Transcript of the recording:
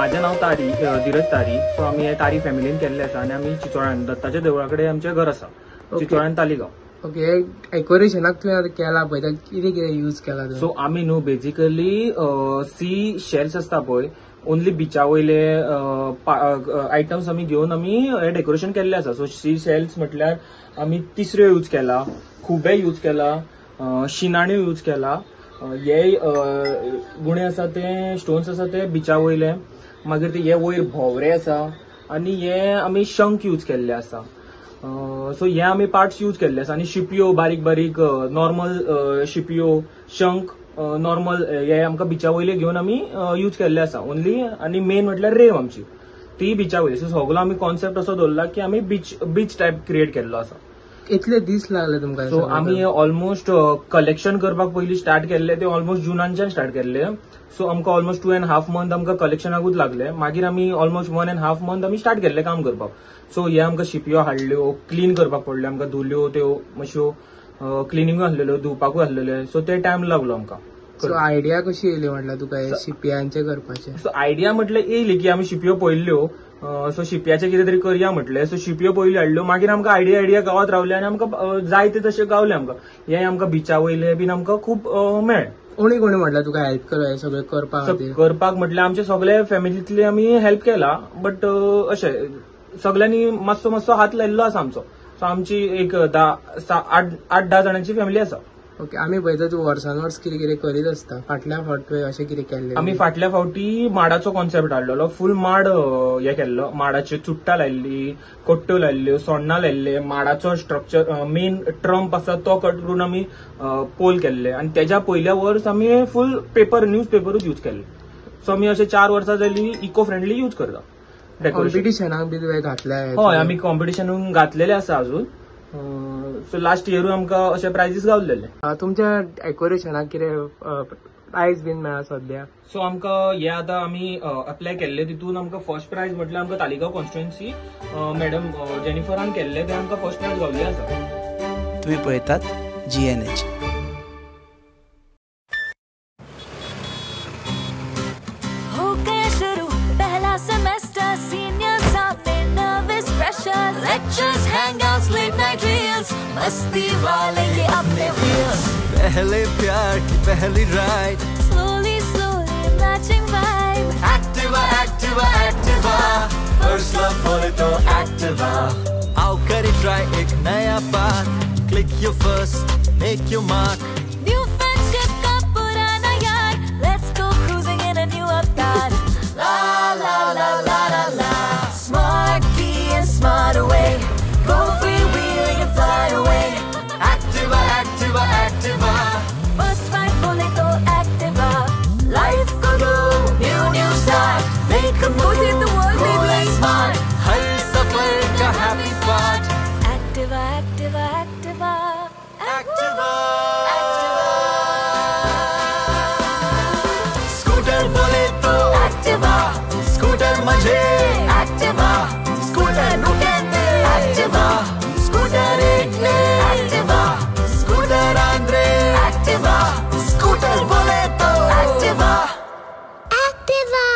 माझें नांव तारी, धीरज तारी. सो आमी हे तारी फॅमिलीन केल्ले आसा आनी आमी चिचोळ्यान दत्ताच्या देवळा कडेन आमचें घर आसा, चिचोळ्यान तालिगांव. ओके, डेकोरेशनाक तुवें आतां केला पळय, ताका कितें कितें यूज केला? सो आमी न्हू बेजिकली सी शेल्स आसता पळय, ओनली बिचा वयले आयटम्स आमी घेवन आमी हे डेकोरेशन केल्ले आसा. सो सी शेल्स म्हटल्यार आमी तिसऱ्यो यूज केला, खुबे यूज केला, शिनाण्यो यूज केला. हे गुणे आसा ते स्टोन्स आसा ते बिचा वयले, मागीर ते हे वयर भोंवरे आसा आनी हे आमी शंख यूज केल्ले आसा. सो हे आमी पार्ट्स यूज केल्ले आसा आनी शिपयो बारीक बारीक नॉर्मल शिपयो, शंख नॉर्मल हे आमकां बिचा वयले घेवन आमी यूज केल्ले आसा ओनली. आनी मेन म्हटल्यार रेव आमची ती बिचा वयली. सो सगलो आमी कॉन्सेप्ट असो दवरला की आमी बीच टायप क्रिएट केल्लो आसा. इतले दीस लागले तुमकां? सो आमी ऑलमोस्ट कलेक्शन करपाक पयलीं स्टार्ट केल्ले ते ऑलमोस्ट जुनानच्यान स्टार्ट केल्ले. सो आमकां ऑलमोस्ट 2.5 मंथ आमकां कलेक्शनाकूच लागले. मागीर आमी ऑलमोस्ट 1.5 मंथ आमी स्टार्ट केल्ले काम करपाक. सो हे आमकां शिपयो हाडल्यो, क्लीन करपाक पडल्यो आमकां, धुल्यो त्यो मातश्यो क्लिनिंगूय आसलेल्यो, धुवपाकूय आसलेले. सो ते टायम लागलो आमकां. सो आयडिया कशी येयली म्हटल्यार तुका शिपयांचे करपाचे? सो आयडिया म्हटल्यार येयली की आमी शिपयो पळयल्ल्यो, सो शिपयाचे कितें तरी करया म्हटलें. सो शिपयो पयलीं हाडल्यो, मागीर आमकां आयडिया गावात रावले आनी आमकां जाय ते तशें गावले आमकां. हे आमकां बिचा वयले बीन आमकां खूब मेळ्ळे. कोणी कोणी म्हटल्यार तुका हेल्प केलो हे सगळें करपाक? करपाक म्हटल्यार आमचे सगळे फॅमिलींतले आमी हेल्प केला, बट अशें सगळ्यांनी मातसो मातसो हात लायिल्लो आसा आमचो. सो आमची एक 8-10 जाणांची फॅमिली आसा. ओके, आमी पळयता तूं वर्सान वर्स कितें कितें करीत आसता. फाटल्या फावट तुवें अशें कितें केल्लें? आमी फाटल्या फावटी माडाचो कॉन्सेप्ट हाडलेलो, फूल माड हे केल्लो, माडाच्यो चुट्टां लायल्ली, कट्ट्यो लायल्ल्यो, सोण्णां लायल्ले, माडाचो स्ट्रक्चर मेन ट्रम्प आसा तो कट करून आमी पोल केल्ले. आनी तेज्या पयल्या वर्स आमी फूल पेपर, न्यूज पेपरूच यूज केल्ले. सो आमी अशे 4 वर्सां जाली इको फ्रेंडली यूज करता. कॉम्पिटिशनाक बी तुवें घातले? हय, आमी कॉम्पिटिशनाक घातलेले आसा अजून. सो लास्ट इयरूय आमकां अशे प्रायजीस गावलेले. तुमच्या डेकोरेशनाक कितें प्रायज बीन मेळ्ळा सद्या? सो आमकां हे आतां आमी अप्लाय केल्ले तितून आमकां फर्स्ट प्रायज म्हटल्यार आमकां तालिगांव कॉन्स्टिट्युएन्सी मॅडम जेनिफरान केल्ले, ते आमकां फर्स्ट प्रायज गावल्ले आसा. तुमी पळयतात GNH. Lectures, hangouts, late night reels, मस्ती वाले ये अपने wheels. पहले प्यार की पहली ride, slowly slowly matching vibe. Activa, Activa, Activa, first love बोले तो Activa. आओ करे try एक नया path, click your first, make your mark. New friendship का पुराना यार, let's go cruising in a new avatar. La la la la la la, smart key and smart away. Go freewheeling and fly away. Activa, Activa, Activa. First ride bole to Activa. Life ko do new new start. Make a move, go the world, cool baby. And smart. Har safar ka happy part. Activa, Activa, Activa. Activa. Activa. Scooter bole to Activa. Scooter mujhe Activa. Scooter नुकेंदे Activa. Scooter एकले Activa. Scooter Andre Activa. Scooter बोले तो Activa. Activa.